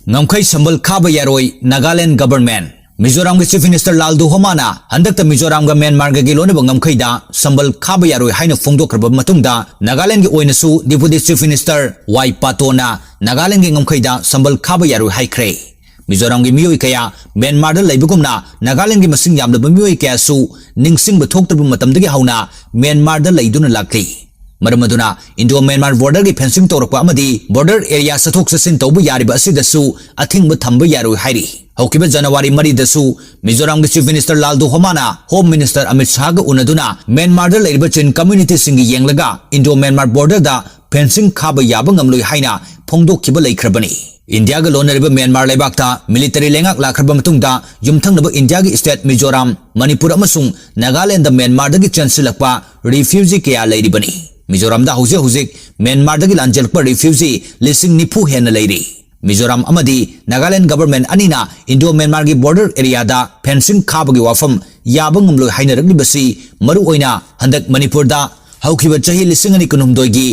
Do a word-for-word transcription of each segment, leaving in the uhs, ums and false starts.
ꯉꯝꯈꯩ ꯁꯝꯕꯜ ꯈꯥꯕ ꯌꯥꯔꯣꯏ, ꯅꯥꯒꯥꯂꯦꯟ ꯒꯚꯔꯟꯃꯦꯟꯠ꯫ ꯃꯤꯖꯣꯔꯥꯝꯒꯤ ꯆꯤꯐ ꯃꯤꯅꯤꯁꯇꯔ ꯂꯥꯜꯗꯨ ꯍꯣꯃꯥꯅ ꯍꯟꯗꯛꯇ ꯃꯤꯖꯣꯔꯥꯝꯒ ꯃ꯭ꯌꯥꯟꯃꯥꯔꯒꯒꯤ ꯂꯣꯏꯅꯕ ꯉꯝꯈꯩꯗ ꯁꯝꯕꯜ ꯈꯥꯕ ꯌꯥꯔꯣꯏ ꯍꯥꯏꯅ ꯐꯣꯡꯗꯣꯛꯈ꯭ꯔꯕ ꯃꯇꯨꯡꯗ, ꯅꯥꯒꯥꯂꯦꯟꯒꯤ ꯑꯣꯏꯅꯁꯨ ꯗꯤꯄꯨꯇꯤ ꯆꯤꯐ ꯃꯤꯅꯤꯁꯇꯔ ꯋꯥꯏ ꯄꯥꯇꯣꯅ ꯅꯥꯒꯥꯂꯦꯟꯒꯤ ꯉꯝꯈꯩꯗ ꯁꯝꯕꯜ ꯈꯥꯕ ꯌꯥꯔꯣꯏ ꯍꯥꯏꯈ꯭ꯔꯦ꯫ ꯃꯤꯖꯣꯔꯥꯝꯒꯤ ꯃꯤꯑꯣꯏ ꯀꯌꯥ ꯃ꯭ꯌꯥꯟꯃꯥꯔꯗ ꯂꯩꯕꯒꯨꯝꯅ ꯅꯥꯒꯥꯂꯦꯟꯒꯤ ꯃꯁꯤꯡ ꯌꯥꯝꯂꯕ ꯃꯤꯑꯣꯏ ꯀꯌꯥꯁꯨ ꯅꯤꯡꯁꯤꯡꯕ ꯊꯣꯛꯇ꯭ꯔꯕ ꯃꯇꯝꯗꯒꯤ ꯍꯧꯅ ꯃ꯭ꯌꯥꯟꯃꯥꯔꯗ ꯂꯩꯗꯨꯅ ꯂꯥꯛꯂꯤ꯫ ꯃꯔꯝ ꯑꯗꯨꯅ ꯏꯟꯗꯣ ꯃ꯭ꯌꯥꯟꯃꯥꯔ ꯕꯣꯔꯗꯔꯒꯤ ꯐꯦꯟꯁꯤꯡ ꯇꯧꯔꯛꯄ ꯑꯃꯗꯤ ꯕꯣꯔꯗꯔ ꯑꯦꯔꯤꯌꯥ ꯆꯠꯊꯣꯛ ꯆꯠꯁꯤꯟ ꯇꯧꯕ ꯌꯥꯔꯤꯕ ꯑꯁꯤꯗꯁꯨ ꯑꯊꯤꯡꯕ ꯊꯝꯕ ꯌꯥꯔꯣꯏ ꯍꯥꯏꯔꯤ꯫ ꯍꯧꯈꯤꯕ ꯖꯅꯋꯥꯔꯤ ꯃꯔꯤꯗꯁꯨ ꯃꯤꯖꯣꯔꯥꯝꯒꯤ ꯆꯤꯐ ꯃꯤꯅꯤꯁꯇꯔ ꯂꯥꯜꯗꯨ ꯍꯣꯃꯥꯅ ꯍꯣꯝ ꯃꯤꯅꯤꯁꯇꯔ ꯑꯃꯤꯠ ꯁꯥꯍꯒ ꯎꯅꯗꯨꯅ ꯃ꯭ꯌꯥꯟꯃꯥꯔꯗ ꯂꯩꯔꯤꯕ ꯆꯤꯟ ꯀꯝꯃ꯭ꯌꯨꯅꯤꯇꯤꯁꯤꯡꯒꯤ ꯌꯦꯡꯂꯒ ꯏꯟꯗꯣ ꯃ꯭ꯌꯥꯟꯃꯥꯔ ꯕꯣꯔꯗꯔꯗ ꯐꯦꯟꯁꯤꯡ ꯈꯥꯕ ꯌꯥꯕ ꯉꯝꯂꯣꯏ ꯍꯥꯏꯅ ꯐꯣꯡꯗꯣꯛꯈꯤꯕ ꯂꯩꯈ꯭ꯔꯕꯅꯤ꯫ ꯏꯟꯗꯤꯌꯥꯒ ꯂꯣꯟꯅꯔꯤꯕ ꯃ꯭ꯌꯥꯟꯃꯥꯔ ꯂꯩꯕꯥꯛꯇ ꯃꯤꯂꯤꯇꯔꯤ ꯂꯩꯉꯥꯛ ꯂꯥꯛꯈ꯭ꯔꯕ ꯃꯇꯨꯡꯗ ꯌꯨꯝꯊꯪꯅꯕ ꯏꯟꯗꯤꯌꯥꯒꯤ ꯁ꯭ꯇꯦꯠ ꯃꯤꯖꯣꯔꯥꯝ, ꯃꯅꯤꯄꯨꯔ ꯑꯃꯁꯨꯡ ꯅꯥꯒꯥꯂꯦꯟꯗ ꯃ꯭ꯌꯥꯟꯃꯥꯔꯗꯒꯤ ꯆꯦꯟꯁꯤꯜꯂꯛꯄ ꯔꯤꯐ꯭ꯌꯨꯖꯤ ꯀꯌꯥ ꯂꯩꯔꯤꯕꯅꯤ꯫ ꯃꯤꯖꯣꯔꯥꯝꯗ ꯍꯧꯖꯤꯛ ꯍꯧꯖꯤꯛ ꯃ꯭ꯌꯥꯟꯃꯥꯔꯗꯒꯤ ꯂꯥꯟꯖꯦꯜꯂꯛꯄ ꯔꯤꯐ꯭ꯌꯨꯖꯤ ꯂꯤꯁꯤꯡ ꯅꯤꯐꯨ ꯍꯦꯟꯅ ꯂꯩꯔꯤ꯫ ꯃꯤꯖꯣꯔꯥꯝ ꯑꯃꯗꯤ ꯅꯥꯒꯥꯂꯦꯟ ꯒꯚꯔꯟꯃꯦꯟꯠ ꯑꯅꯤꯅ ꯏꯟꯗꯣ ꯃ꯭ꯌꯥꯟꯃꯥꯔꯒꯤ ꯕꯣꯔꯗꯔ ꯑꯦꯔꯤꯌꯥꯗ ꯐꯦꯟꯁꯤꯡ ꯈꯥꯕꯒꯤ ꯋꯥꯐꯝ ꯌꯥꯕ ꯉꯝꯂꯣꯏ ꯍꯥꯏꯅꯔꯛꯂꯤꯕꯁꯤ ꯃꯔꯨꯑꯣꯏꯅ ꯍꯟꯗꯛ ꯃꯅꯤꯄꯨꯔꯗ ꯍꯧꯈꯤꯕ ꯆꯍꯤ ꯂꯤꯁꯤꯡ ꯑꯅꯤ ꯀꯨꯟꯍꯨꯝꯗꯣꯏꯒꯤ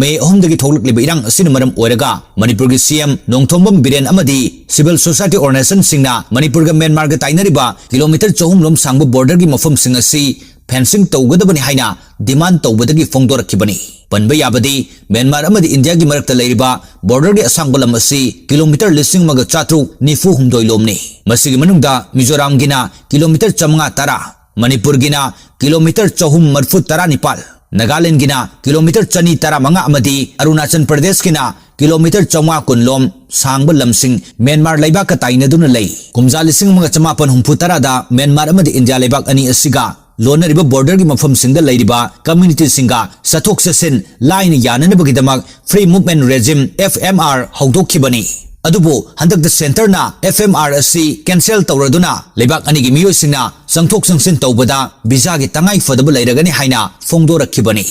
ꯃꯦ ꯑꯍꯨꯝꯗꯒꯤ ꯊꯣꯛꯂꯛꯂꯤꯕ ꯏꯔꯥꯡ ꯑꯁꯤꯅ ꯃꯔꯝ ꯑꯣꯏꯔꯒ ꯃꯅꯤꯄꯨꯔꯒꯤ ꯁꯤ ꯑꯦꯝ ꯅꯣꯡꯊꯣꯝꯕꯝ ꯕꯤꯔꯦꯟ ꯑꯃꯗꯤ ꯁꯤꯚꯤꯜ ꯁꯣꯁꯥꯏꯇꯤ ꯑꯣꯔꯒꯅꯥꯏꯖꯦꯁꯟꯁꯤꯡꯅ ꯃꯅꯤꯄꯨꯔꯒ ꯃ꯭ꯌꯥꯟꯃꯥꯔꯒ ꯇꯥꯏꯅꯔꯤꯕ ꯀꯤꯂꯣꯃꯤꯇꯔ ꯆꯍꯨꯝ ꯂꯣꯝ ꯁꯥꯡꯕ ꯕꯣꯔꯗꯔꯒꯤ ꯃꯐꯝꯁꯤꯡ ꯑꯁꯤ ꯐꯦꯟꯁꯤꯡ ꯇꯧꯒꯗꯕꯅꯤ ꯍꯥꯏꯅ ꯗꯤꯃꯥꯟ ꯇꯧꯕꯗꯒꯤ ꯐꯣꯡꯗꯣꯔꯛꯈꯤꯕꯅꯤ꯫ ꯄꯟꯕ ꯌꯥꯕꯗꯤ, ꯃ꯭ꯌꯥꯟꯃꯥꯔ ꯑꯃꯗꯤ ꯏꯟꯗꯤꯌꯥꯒꯤ ꯃꯔꯛꯇ ꯂꯩꯔꯤꯕ ꯕꯣꯔꯗꯔꯒꯤ ꯑꯁꯥꯡꯕ ꯂꯝ ꯑꯁꯤ ꯀꯤꯂꯣꯃꯤꯇꯔ ꯂꯤꯁꯤꯡ ꯑꯃꯒ ꯆꯥꯇ꯭ꯔꯨꯛ ꯅꯤꯐꯨ ꯍꯨꯝꯗꯣꯏ ꯂꯣꯝꯅꯤ꯫ ꯃꯁꯤꯒꯤ ꯃꯅꯨꯡꯗ ꯃꯤꯖꯣꯔꯥꯝꯒꯤꯅ ꯀꯤꯂꯣꯃꯤꯇꯔ ꯆꯥꯃꯉꯥ ꯇꯔꯥ, ꯃꯅꯤꯄꯨꯔꯒꯤꯅ ꯀꯤꯂꯣꯃꯤꯇꯔ ꯆꯍꯨꯝ ꯃꯔꯤꯐꯨ ꯇꯔꯥ ꯅꯤꯄꯥꯜ, ꯅꯥꯒꯥꯂꯦꯟꯒꯤꯅ ꯀꯤꯂꯣꯃꯤꯇꯔ ꯆꯅꯤ ꯇꯔꯥꯃꯉꯥ ꯑꯃꯗꯤ ꯑꯔꯨꯅꯥꯆꯜ ꯄ꯭ꯔꯗꯦꯁꯀꯤꯅ ꯀꯤꯂꯣꯃꯤꯇꯔ ꯆꯥꯃꯉꯥ ꯀꯨꯟ ꯂꯣꯝ ꯁꯥꯡꯕ ꯂꯝꯁꯤꯡ ꯃ꯭ꯌꯥꯟꯃꯥꯔ ꯂꯩꯕꯥꯛꯀ ꯇꯥꯏꯅꯗꯨꯅ ꯂꯩ꯫ ꯀꯨꯝꯖꯥ ꯂꯤꯁꯤꯡ ꯑꯃꯒ ꯆꯃꯥꯄꯟ ꯍꯨꯝꯐꯨ ꯇꯔꯥꯗ ꯃ꯭ꯌꯥꯟꯃꯥꯔ ꯑꯃꯗꯤ ꯏꯟꯗꯤꯌꯥ ꯂꯩꯕꯥꯛ ꯑꯅꯤ ꯑꯁꯤꯒ ꯂꯣꯟꯅꯔꯤꯕ ꯕꯣꯔꯗꯔꯒꯤ ꯃꯐꯝꯁꯤꯡꯗ ꯂꯩꯔꯤꯕ ꯀꯝꯃ꯭ꯌꯨꯅꯤꯇꯤꯁꯤꯡꯒ ꯆꯠꯊꯣꯛ ꯆꯠꯁꯤꯟ ꯂꯥꯏꯅ ꯌꯥꯅꯅꯕꯒꯤꯗꯃꯛ Free Movement Regime, F M R, ꯍꯧꯗꯣꯛꯈꯤꯕꯅꯤ꯫ ꯑꯗꯨꯕꯨ ꯍꯟꯗꯛꯇ ꯁꯦꯟꯇꯔꯅ F M R ꯑꯁꯤ ꯀꯦꯟꯁꯦꯜ ꯇꯧꯔꯗꯨꯅ ꯂꯩꯕꯥꯛ ꯑꯅꯤꯒꯤ ꯃꯤꯑꯣꯏꯁꯤꯡꯅ ꯆꯪꯊꯣꯛ ꯆꯪꯁꯤꯟ ꯇꯧꯕꯗ ꯚꯤꯁꯥꯒꯤ ꯇꯉꯥꯏ ꯐꯗꯕ ꯂꯩꯔꯒꯅꯤ ꯍꯥꯏꯅ ꯐꯣꯡꯗꯣꯔꯛꯈꯤꯕꯅꯤ꯫